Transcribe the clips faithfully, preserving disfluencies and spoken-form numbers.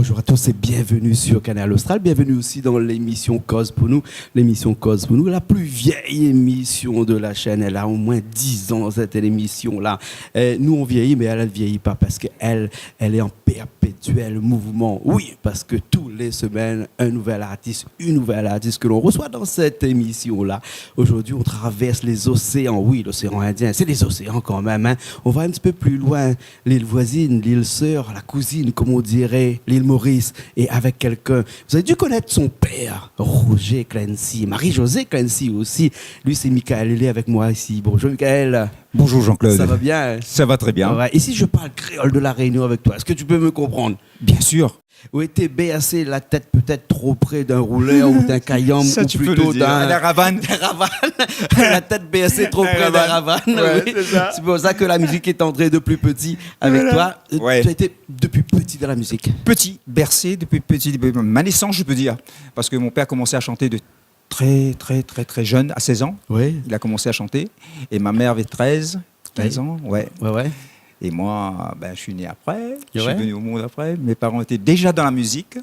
Bonjour à tous et bienvenue sur Kanal Austral. Bienvenue aussi dans l'émission Koz pou nou. L'émission Koz pou nou, la plus vieille émission de la chaîne. Elle a au moins dix ans, cette émission-là. Euh, nous, on vieillit, mais elle, elle vieillit pas parce qu'elle, elle est en perpétuel mouvement. Oui, parce que tous les semaines, un nouvel artiste, une nouvelle artiste que l'on reçoit dans cette émission-là. Aujourd'hui, on traverse les océans. Oui, l'océan Indien, c'est les océans quand même, hein. On va un petit peu plus loin, l'île voisine, l'île sœur, la cousine, comme on dirait, l'île Maurice, et avec quelqu'un. Vous avez dû connaître son père, Roger Clancy, Marie-Josée Clancy aussi. Lui, c'est Michael. Il est avec moi ici. Bonjour, Michael. Bonjour, Jean-Claude. Ça va bien ? Ça va très bien. Ouais. Et si je parle créole de La Réunion avec toi, est-ce que tu peux me comprendre ? Bien sûr. Ou été bercé la tête peut-être trop près d'un rouleur ou d'un kayanm, ou plutôt d'un ravane. Ça, tu peux le dire. D'un ravane. La tête bercée trop près d'un ravane, oui. Ouais, c'est ça. C'est pour ça que la musique est entrée de plus petit avec toi. Voilà. Euh, tu as été depuis petit dans la musique. Petit, bercé depuis petit, depuis ma naissance, je peux dire. Parce que mon père commençait à chanter de très, très, très, très jeune, à seize ans. Oui. Il a commencé à chanter. Et ma mère avait treize, quinze ans, ouais. Ouais, ouais. Et moi, ben, je suis né après, je suis venu au monde après. Mes parents étaient déjà dans la musique.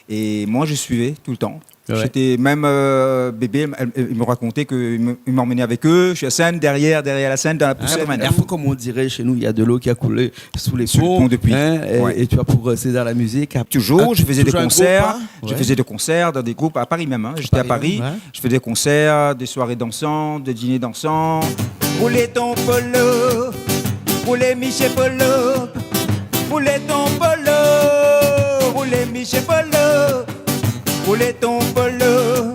Et moi, je suivais tout le temps. Ouais. J'étais même, euh, bébé, elle, elle, ils me racontaient qu'ils me, ils m'emmenaient avec eux sur la scène, derrière, derrière la scène, dans la poussière. Ah, mais il faut, comme on dirait chez nous, il y a de l'eau qui a coulé sous les ponts, depuis. Sous les ponts, hein, et, et tu as progressé dans la musique. Toujours, je faisais des concerts. Toujours un groupe, hein ? Ouais. Je faisais des concerts dans des groupes à Paris même, hein. J'étais à Paris, ouais. Je faisais des concerts, des soirées dansantes, des dîners dansants. Roulé ton polo, roulé Michel Polo, roulé ton polo, roulé Michel Polo, roulé ton polo,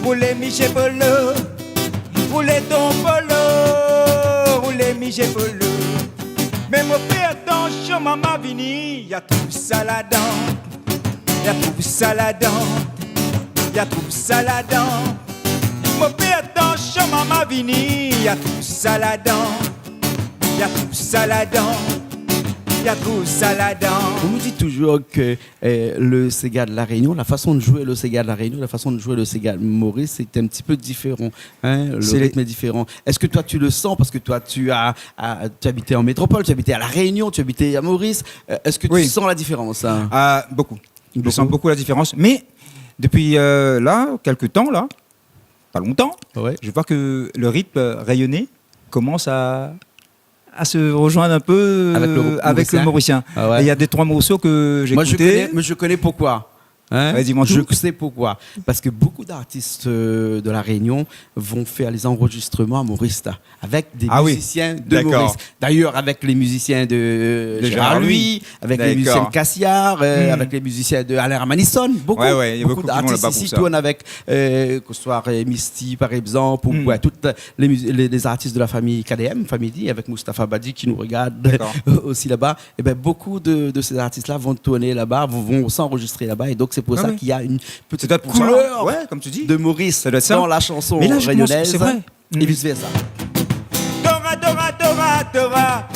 roulé Michel Polo, roulé ton polo, roulé Michel Polo. Mé mon pé, atansion, momon vini, ya trouv sa ladan. Ya trouv sa ladan. Ya trouv sa ladan. Mon pé, atansion, momon vini, ya trouv sa ladan. Ya trouv sa ladan. Ya trouv sa ladan. On nous dit toujours que, euh, le séga de La Réunion, la façon de jouer le séga de La Réunion, la façon de jouer le séga de Maurice, c'est un petit peu différent. Hein, le rythme est différent. Est-ce que toi, tu le sens ? Parce que toi, tu as, as, tu habitais en métropole, tu habitais à La Réunion, tu habitais à Maurice. Euh, est-ce que tu sens la différence, hein ? Oui. Ah, beaucoup. Beaucoup. Je sens beaucoup la différence. Mais depuis, euh, là, quelque temps, là, pas longtemps, je vois que le rythme réunionnais commence à à se rejoindre un peu, euh, avec le mauricien. Avec le mauricien. Ah ouais. Et il y a deux, trois morceaux que j'ai écoutés. Moi, je connais, mais je connais pourquoi. Hein ? Ouais, dis-moi tout. Je sais pourquoi. Parce que beaucoup d'artistes, euh, de La Réunion vont faire les enregistrements à Maurice, là, avec des musiciens de Maurice. Ah oui, d'accord. D'ailleurs, avec les musiciens de Gérard Louis, avec les musiciens de Cassiar, euh, avec les musiciens de Alain Ramanisson. Beaucoup, beaucoup d'artistes ici tournent avec, euh, que ce soit, euh, Misty, par exemple, ou, ouais, toutes les mus-, les, les artistes de la famille K D M, famille D, avec Mustapha Badi qui nous regarde aussi là-bas. D'accord. Eh ben, beaucoup de, de ces artistes-là vont tourner là-bas, vont, vont s'enregistrer là-bas. Et donc, c'est pour ça qu'il y a une petite couleur de Maurice dans la chanson réunionnaise et vice-versa. Ah ouais. Ça doit être pour ça. Ouais, comme tu dis. Mais là, je commence, c'est vrai. Mm. Dora, Dora, Dora, Dora.